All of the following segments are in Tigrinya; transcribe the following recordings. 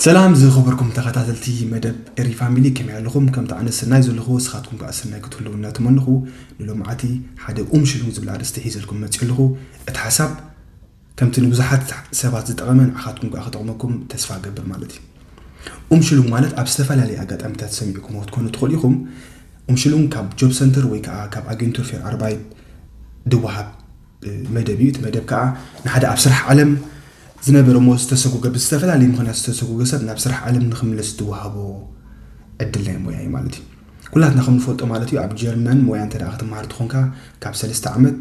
ሰላም ዝኸበርኩም ተኸታተልቲ መደብ ኤሪ ፋሚሊ፣ ከመይ ኣለኹም? ከምቲ ኣነ ሰናይ ዘለኹ፣ ንስኻትኩም ከኣ ሰናይ ክትህልዉ እናተመነኹ፣ ንሎማዓቲ ሓደ ኡምሽሉን ዝብል ኣርእስቲ ሒዘልኩም መጺእ ኣለኹ። እቲ ሓሳብ ከምቲ ንብዙሓት ሰባት ዝጠቐመ፣ ንዓኻትኩም ከኣ ክጠቕመኩም ተስፋ እገብር ማለት እዩ። ኡምሽሉን ማለት ኣብ ዝተፈላለየ ኣጋጣሚታት ሰሚዕኩምዎ ክትኮኑ ትኽእሉ ኢኹም። ኡምሽሉን ካብ ጆብ ሰንተር ወይ ከኣ ካብ ኣጌንቱር ፌር ኣርባይት ድወሃብ መደብ እዩ። እቲ መደብ ከኣ ንሓደ ኣብ ስራሕ ዓለም ዝነበረ እሞ ዝተሰጎገ፣ ብዝተፈላለየ ምኽንያት ዝተሰጎገ ሰብ ናብ ስራሕ ዓለም ንኽምለስ ዝወሃቦ ዕድል ናይ ሞያ እዩ ማለት እዩ። ኩላትና ከም ንፈልጦ ማለት እዩ፣ ኣብ ጀርመን ሞያ እንተ ደኣ ክትመሃር ትኾንካ ካብ ሰለስተ ዓመት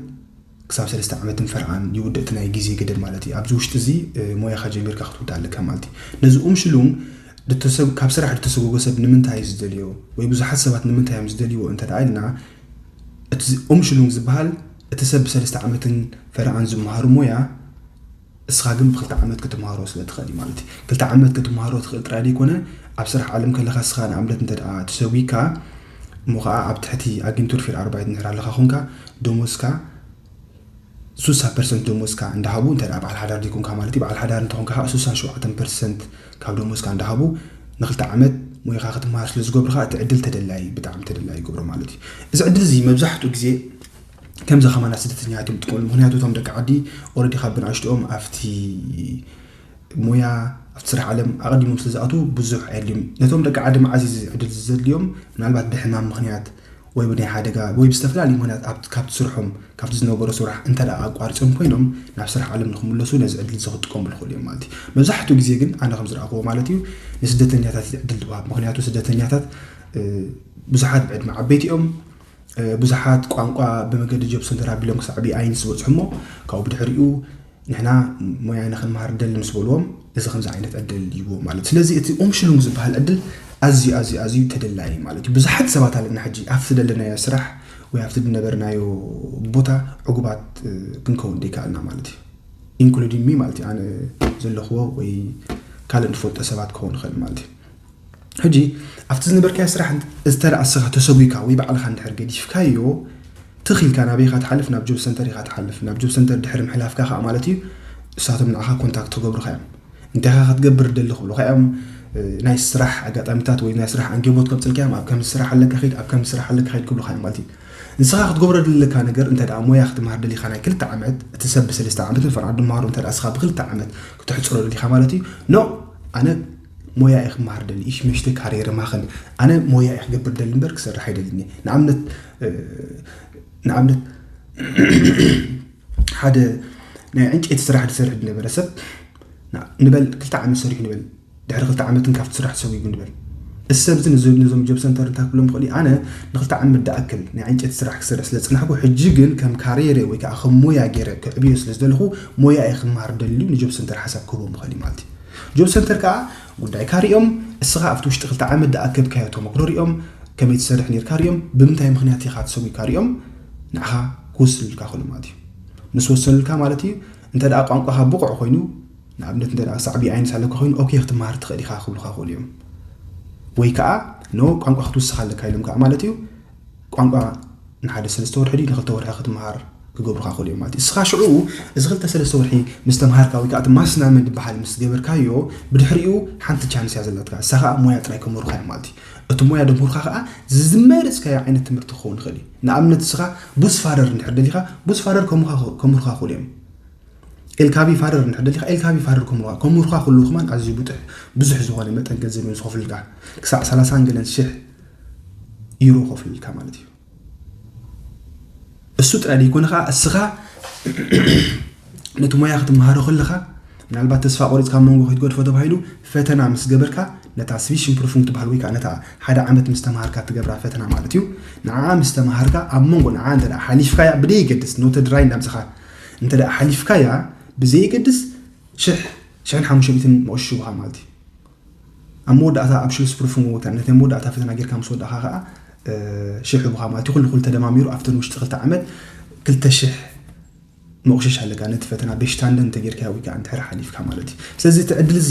ክሳብ ሰለስተ ዓመትን ፈርቓን ይውድእ እቲ ናይ ግዜ ገደብ ማለት እዩ። ኣብዚ ውሽጢ እዚ እ፣ ሞያኻ ጀሚርካ ክትውዳእ ኣለካ ማለት እዩ። ነዚ ኡምሽሉንግ ድተሰብ-፣ ካብ ስራሕ ድተሰጎገ ሰብ ንምንታይ እዩ ዝደልዮ ወይ ብዙሓት ሰባት ንምንታይ እዮም ዝደልይዎ እንተ ደኣ ኢልና፣ እቲ ኡምሽሉንግ ዝበሃል እቲ ሰብ ብሰለስተ ዓመትን ፈረቓን ዝመሃሩ ሞያ እስኻ ግን ብክልተ ዓመት ክትመሃሮ ስለ ትኽእል እዩ ማለት እዩ። ክልተ ዓመት ክትመሃሮ ትኽእል ጥራይ ዘይኮነ ኣብ ስራሕ ዓለም ከለኻ እስኻ ንኣብነት እንተ ደኣ ተሰጉግካ እሞ ኸዓ ኣብ ትሕቲ ኣጊንቱር ፊር ኣርባይት እንድሕር ኣለኻ ኾንካ ደሞዝካ ሱሳ ፐርሰንት ደሞዝካ እንዳሃቡ እንተ ደኣ በዓል ሓዳር ዘይኮንካ ማለት እዩ። በዓል ሓዳር እንተኾንካ ኸዓ ሱሳን ሸውዓተን ፐርሰንት ካብ ደሞዝካ እንዳሃቡ ንክልተ ዓመት ሞያኻ ክትመሃር ስለ ዝገብሩኻ እቲ ዕድል ተደላይ፣ ብጣዕሚ ተደላይ ይገብሮ ማለት እዩ። እዚ ዕድል እዚ መብዛሕትኡ ግዜ ከምዚ ከማና ስደተኛታት እዮም ዝጥቀምሉ። ምኽንያቱ እቶም ደቂ ዓዲ ኦረዲ ካብ ብንኣሽትኦም ኣብቲ ሞያ ኣብቲ ስራሕ ዓለም ኣቐዲሞም ስለ ዝኣትዉ ብዙሕ ኣየድልዮም። ነቶም ደቂ ዓዲ መዓዝ እዩ እዚ ዕድል ዘድልዮም? ምናልባት ብሕማም ምኽንያት ወይ ብናይ ሓደጋ ወይ ብዝተፈላለዩ ምኽንያት ኣብ-፣ ካብቲ ስርሖም ካብቲ ዝነበሮ ስራሕ እንተ ደኣ ኣቋሪጾም ኮይኖም ናብ ስራሕ ዓለም ንኽምለሱ ነዚ ዕድል እዚ ክጥቀሙሉ ይኽእሉ እዮም ማለት እዩ። መብዛሕትኡ ግዜ ግን ኣነ ከም ዝረኣኽዎ ማለት እዩ ንስደተኛታት እዩ ዕድል ዝወሃብ። ምኽንያቱ ስደተኛታት እ፣ ብዙሓት ብዕድመ ዓበይቲ እዮም። እ፣ ብዙሓት ቋንቋ ብመገዲ ጆብ ሰንተር ኣቢሎም ክሳዕ ቢ ኣይንስ ዝበጽሑ እሞ ካብኡ ብድሕሪኡ ንሕና ሞያ ንኽንመሃር ደሊ ምስ በልዎም እዚ ከምዚ ዓይነት ዕድል ይህብዎም ማለት እዩ። ስለዚ እቲ ኡምሽሉንግ ዝበሃል ዕድል ኣዝዩ ኣዝዩ ኣዝዩ ተደላዪ ማለት እዩ። ብዙሓት ሰባት ኣለና ሕጂ ኣብቲ ደለናዮ ስራሕ ወይ ኣብቲ ዝነበርናዮ ቦታ ዕጉባት እ፣ ክንከውን ዘይከኣልና ማለት እዩ። ኢንክሉዲንግ ሚ ማለት እዩ፣ ኣነ ዘለኽዎ ወይ ካልእ ንፈልጦ ሰባት ክኸውን ይኽእል ማለት እዩ። ሕጂ ኣብቲ ዝነበርካዮ ስራሕ እንተ-፣ እንተ ደኣ እስኻ ተሰጉካ ወይ ባዕልኻ እንድሕር ገዲፍካዮ ትኽ ኢልካ ናበይ ኢኻ ትሓልፍ? ናብ ጆብ ሰንተር ኢኻ ትሓልፍ። ናብ ጆብ ሰንተር ድሕሪ ምሕላፍካ ኸዓ ማለት እዩ እሳቶም ንዓኻ ኮንታክት ክገብሩኻ እዮም። እንታይ ኢኻ ክትገብር ደሊ ክብሉኻ እዮም። እ፣ ናይ ስራሕ ኣጋጣሚታት ወይ ናይ ስራሕ ኣንጌቦት ከምፅልካ እዮም። ኣብ ከምዚ ስራሕ ኣለካ ኺድ፣ ኣብ ከምዚ ስራሕ ኣለካ ኺድ ክብሉኻ እዮም ማለት እዩ። ንስኻ ክትገብሮ ደለካ ነገር እንተ ደኣ ሞያ ክትመሃር ደሊኻ ናይ ክልተ ዓመት፣ እቲ ሰብ ብሰለስተ ዓመትን ፈርቓን ድመሃሮ እንተ ደኣ እስኻ ብክልተ ዓመት ክትሕፅሮ ደሊኻ ማለት እዩ። ኖ፣ ኣነ ሞያ እየ ክመሃር ደሊ፣ ich möchte Karriere machen። ኣነ ሞያ እየ ክገብር ደሊ እምበር ክሰርሕ ኣይደልን እየ። ንኣብነት፣ እ፣ ንኣብነት ሓደ ናይ ዕንጨይቲ ስራሕ ዝሰርሕ ዝነበረ ሰብ ና-፣ ንበል ክልተ ዓመት ሰሪሑ ንበል፣ ድሕሪ ክልተ ዓመትን ካብቲ ስራሕ ተሰጒጉ ንበል። እዚ ሰብ እዚ ነዞ-፣ ነዞም ጆብ ሰንተር እንታይ ክብሎም ይኽእል እዩ? ኣነ ንክልተ ዓመት ድኣክል ናይ ዕንጨይቲ ስራሕ ክሰርሕ ስለ ዝጸናሕኩ፣ ሕጂ ግን ከም ካርየረ ወይ ከዓ ከም ሞያ ገይረ ክዕብዮ ስለ ዝደለኹ፣ ሞያ እየ ክመሃር ደልዩ ንጆብ ሰንተር ሓሳብ ክህቦም ይኽእል እዩ ማለት እዩ። ጆብ ሰንተር ከዓ ጉዳይካ ሪኦም፣ እስኻ ኣብቲ ውሽጢ ክልተ ዓመት ድኣከብካዮ ተመክሮ ሪኦም፣ ከመይ ትሰርሕ ነይርካ ሪኦም፣ ብምንታይ ምኽንያት ኢኻ ተሰጒግካ ሪኦም፣ ንዓኻ ክውስኑልካ ይኽእሉ ማለት እዩ። ምስ ወሰኑልካ ማለት እዩ፣ እንተ ደኣ ቋንቋኻ ብቑዕ ኮይኑ፣ ንኣብነት እንተ ደኣ ክሳዕ ቢ ኣይንስ ኣለካ ኮይኑ፣ ኦኬ ክትመሃር ትኽእል ኢኻ ክብሉኻ ይኽእሉ እዮም። ወይ ከዓ ኖ ቋንቋ ክትውስኽ ኣለካ ኢሎም ከዓ ማለት እዩ፣ ቋንቋ ንሓደ ሰለስተ ወርሒ ድዩ ንክልተ ወርሒ ክትመሃር ክገብሩኻ ይኽእሉ እዮም ማለት እዩ። እስኻ ሽዑ እዚ ክልተ ሰለስተ ወርሒ ምስ ተምሃርካ ወይ ከዓ እቲ ማስናመ ዝበሃል ምስ ገበርካዮ ብድሕሪኡ ሓንቲ ቻንስ እያ ዘላትካ። እሳ ከዓ ሞያ ጥራይ ከምህሩኻ እዮም ማለት እዩ። እቲ ሞያ ደምህሩኻ ከዓ ዝመረፅካዮ ዓይነት ትምህርቲ ክኸውን ይኽእል እዩ። ንኣብነት እስኻ ቡስ ፋደር እንድሕር ደሊኻ ቡስ ፋደር ከምህሩኻ ከምህሩኻ ይኽእሉ እዮም። ኤልካቢ ፋደር እንድሕር ደሊኻ ኤልካቢ ፋደር ከምህሩኻ ከምህሩኻ ከለዉ ከማን ኣዝዩ ብጥሕ ብዙሕ ዝኾነ መጠን ገንዘብ እዮም ዝኸፍሉልካ። ክሳዕ ሰላሳን ገለን ሽሕ ዩሮ ከፍሉልካ ማለት እዩ። እሱ ጥራይ ዘይኮነ ከዓ እስኻ ነቲ ሞያ ክትመሃሮ ከለኻ ምናልባት ተስፋ ቆሪፅካ ኣብ መንጎ ከይትገድፎ ተባሂሉ ፈተና ምስ ገበርካ ነታ ስቪሽን ፕሩፉንግ ትበሃል ወይ ከዓ ነታ ሓደ ዓመት ምስ ተምሃርካ ትገብራ ፈተና ማለት እዩ። ንዓ ምስ ተምሃርካ ኣብ መንጎ ንዓ እንተ ደኣ ሓሊፍካያ ብደይገድስ ኖተ ድራይ እናምፅኻ እንተ ደኣ ሓሊፍካያ ብዘይገድስ ሽሕ ሽሕን ሓሙሽተ ሚእትን መቑሽሽ ይቡኻ ማለት እዩ። ኣብ መወዳእታ ኣብ ሽሉስ ፕሩፉንግ ወይ ከዓ ነቲ መወዳእታ ፈተና ጌርካ ምስ ወዳእኻ ከዓ እ፣ ሽሕ ይቡኻ ማለት እዩ። ኩሉ ኩሉ ተደማሚሩ ኣብተን ውሽጢ ክልተ ዓመት ክልተ ሽሕ መቑሸሽ ኣለካ ነቲ ፈተና ቤሽታንደን እንተጌርካዮ ወይ ከዓ እንድሕር ሓሊፍካ ማለት እዩ። ስለዚ እቲ ዕድል እዚ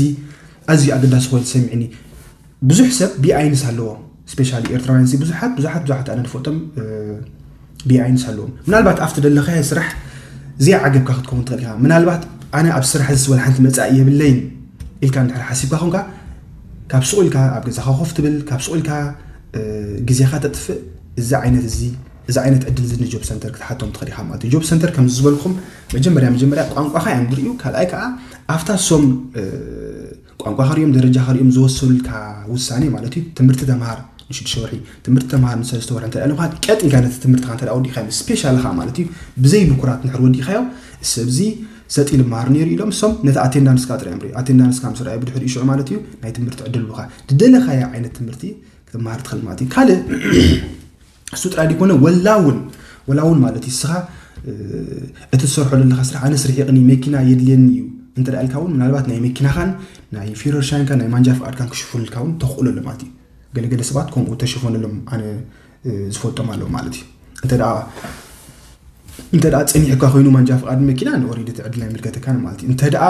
ኣዝዩ ኣገዳሲ ኮይኑ ተሰሚዕኒ። ብዙሕ ሰብ ቢ ኣይንስ ኣለዎ፣ ስፔሻሊ ኤርትራውያን ሲ ብዙሓት ብዙሓት ብዙሓት ኣነ ዝፈልጦም ቢ ኣይንስ ኣለዎም። ምናልባት ኣብቲ ደለኻዮ ስራሕ ዘይዓገብካ ክትከውን ትኽእል ኢኻ። ምናልባት ኣነ ኣብ ስራሕ እዚ ወላ ሓንቲ መጻኢ የብለይን ኢልካ እንድሕር ሓሲብካ ኾንካ ካብ ስቑ ኢልካ ኣብ ገዛኻ ኮፍ ትብል፣ ካብ ስቑ ኢልካ ግዜኻ ተጥፍእ፣ እዚ ዓይነት እዚ እዚ ዓይነት ዕድል እዚ ንጆብ ሰንተር ክትሓቶም ትኽእል ኢኻ ማለት እዩ። ጆብ ሰንተር ከም ዝበልኩም መጀመርያ መጀመርያ ቋንቋኻ እዮም ዝርእዩ፣ ካልኣይ ከዓ ኣብታ ሶም ቋንቋ ከሪኦም ደረጃ ከሪኦም ዝወሰኑልካ ውሳኔ ማለት እዩ። ትምህርቲ ተምሃር ንሽዱሽተ ወርሒ፣ ትምህርቲ ተምሃር ንሰለስተ ወርሒ እንተ ኢሎም ቀጥ ኢልካ ነቲ ትምህርትኻ እንተ ወዲእካ ስፔሻልኻ ማለት እዩ። ብዘይ ብኩራት ንሕር ወዲእካዮ፣ ሰብዚ ሰጥ ኢሉ መሃር ነይሩ ኢሎም እሶም ነቲ ኣቴንዳንስካ ጥራይ እዮም ሪኡ። ኣቴንዳንስካ ምስ ረኣዩ ብድሕሪኡ ሽዑ ማለት እዩ ናይ ትምህርቲ ዕድል ሉካ ድደለካዮ ዓይነት ትምህርቲ ክትመሃር ትኽእል ማለት እዩ። ካልእ እሱ ጥራይ ዲኮነ ወላ እውን ወላ እውን ማለት እዩ እስኻ እቲ ትሰርሖ ዘለካ ስራሕ ኣነ ስርሒቕኒ መኪና የድልየኒ እዩ እንተ ኢልካ እውን ምናልባት ናይ መኪናኻን ናይ ፊረርሻንካ ናይ ማንጃ ፍቃድካን ክሽፉልካ እውን ተኽእሎ ኣሎ ማለት እዩ። ገለገለ ሰባት ከምኡ ተሽፈነሎም ኣነ ዝፈልጦም ኣለዉ ማለት እዩ። እንተ ደኣ እንተ ደኣ ጸኒሕካ ኮይኑ ማንጃ ፍቃድ መኪና ንኦሪዲ ትዕድል ናይ ምልከተካን ማለት እዩ። እንተ ደኣ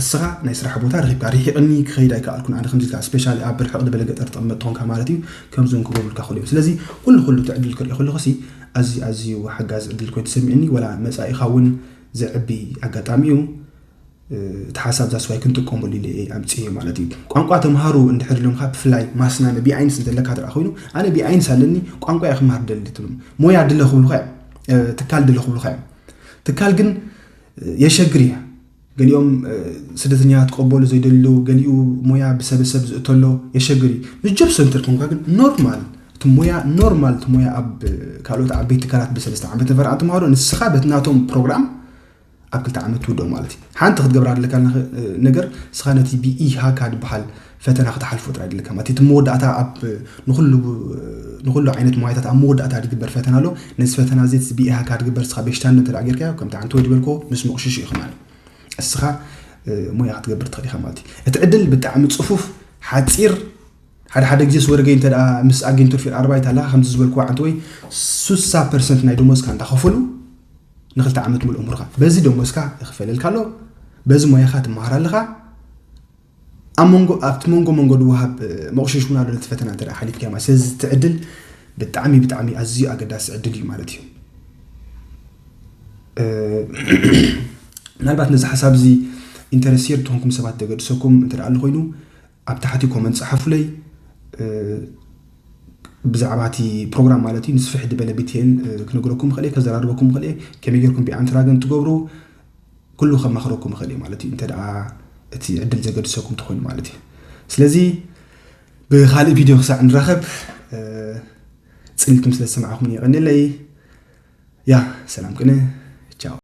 እስኻ ናይ ስራሕ ቦታ ረኺብካ ርሒቕኒ ክኸይድ ኣይከኣልኩን ኣነ ከምዚ ኢልካ ስፔሻሊ ኣብ ብርሕቕ ዝበለ ገጠር ትቕመጥ ትኾንካ ማለት እዩ። ከምዚ እውን ክገብሩልካ ክእሉ እዮም። ስለዚ ኩሉ ኩሉ ትዕድል ክርኢ ከለኹ ሲ ኣዝዩ ኣዝዩ ሓጋዚ ዕድል ኮይኑ ተሰሚዕኒ ወላ መጻኢኻ እውን ዘዕቢ ኣጋጣሚ እዩ። እቲ ሓሳብ ዛስዋይ ክንጥቀመሉ ኢለ እየ ኣምፅየ ማለት እዩ። ቋንቋ ተምሃሩ እንድሕር ኢሎምካ ብፍላይ ማስናመ ቢኣይንስ እንተለካ ትረኣ ኮይኑ ኣነ ቢኣይንስ ኣለኒ ቋንቋ እየ ክምሃር ደሊ ትብሎም ሞያ ድለ ክብሉካ እዮም ትካል ድለ ክብሉካ እዮም። ትካል ግን የሸግር እያ። ገሊኦም ስደተኛ ትቀበሉ ዘይደሉ ገሊኡ ሞያ ብሰበሰብ ዝእተሎ የሸግር እዩ። ንጆብ ሰንተር ኮንካ ግን ኖርማል እቲ ሞያ ኖርማል እቲ ሞያ ኣብ ካልኦት ዓበይቲ ትካላት ብሰለስተ ዓመት ንፈርዓ ተምሃሮ ንስኻ በቲ ናቶም ፕሮግራም ኣብ ክልተ ዓመት ትውድኦ ማለት እዩ። ሓንቲ ክትገብራ ድለካ ነገር እስኻ ነቲ ብኢሃካ ዝበሃል ፈተና ክትሓልፎ ጥራይ ድለካ ማለት እቲ መወዳእታ ኣብ ንኩሉ ንኩሉ ዓይነት ሞያታት ኣብ መወዳእታ ድግበር ፈተና ኣሎ። ነዚ ፈተና እዚ ብኢሃካ ድግበር እስኻ ቤሽታን እንተ ጌርካዮ ከምቲ ዓንተ ወዲ በልኮ ምስ መቑሽሽ እዩ ማለት እስኻ ሞያ ክትገብር ትኽእል ኢኻ ማለት እዩ። እቲ ዕድል ብጣዕሚ ፅፉፍ ሓፂር ሓደ ሓደ ግዜ ስወርገይ እንተ ምስ ኣጌንቱር ፊር ኣርባይት ኣለካ ከምዚ ዝበልክዋ ዓንተ ወይ ሱሳ ፐርሰንት ናይ ደሞዝካ እንዳኸፈሉ ንክልተ ዓመት ሙሉእ እምርካ በዚ ደሞዝካ ይኽፈልልካ ኣሎ። በዚ ሞያኻ ትመሃር ኣለኻ። ኣብ መንጎ ኣብቲ መንጎ መንጎ ድወሃብ መቑሽሽ እውን ኣሎ ነቲ ፈተና እንተ ሓሊፍካ ማለት ስለዚ እቲ ዕድል ብጣዕሚ ብጣዕሚ ኣዝዩ ኣገዳሲ ዕድል እዩ ማለት እዩ። ምናልባት ነዚ ሓሳብ እዚ ኢንተረስየር ትኾንኩም ሰባት ተገድሰኩም እንተ ኣሎ ኮይኑ ኣብ ታሕቲ ኮመንት ጸሓፉለይ። ብዛዕባ እቲ ፕሮግራም ማለት እዩ ንስፍሕ ዝበለ ቢቴል ክነግረኩም ክእል ከዘራርበኩም ክእል ከመይ ጌርኩም ቢኣንትራገን ትገብሩ ኩሉ ከማኽረኩም ክእል ማለት እዩ እንተ እቲ ዕድል ዘገድሰኩም ትኾይኑ ማለት እዩ። ስለዚ ብካልእ ቪድዮ ክሳዕ ንራኸብ ጽልልኩም ስለ ዝሰማዕኹም የቐንለይ። ያ ሰላም ቅነ